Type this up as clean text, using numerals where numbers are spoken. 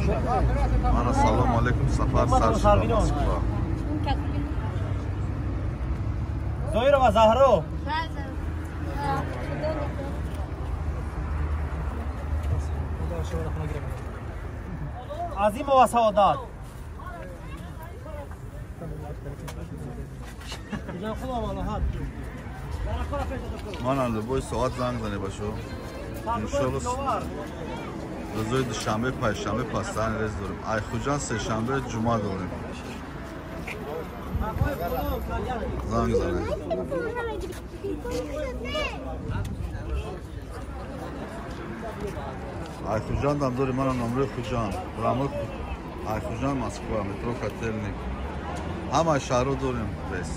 Мана салом алейкум, сафар сар шуда Москва. Зоирова Заҳро. Азимова Саодат. Мана любой соат занг зане башо. Иншалло рӯзои душанбе, панҷшанбе пастан рез дорем. Ай Хуҷанд сешанбе, ҷумъа дорем. Занг зане. Ай Хуҷандам дорем, мана номрои Хуҷанд. Рамои Ай Хуҷанд, Москва, метро Котельник. Ҳама шаҳрҳо дорем рез.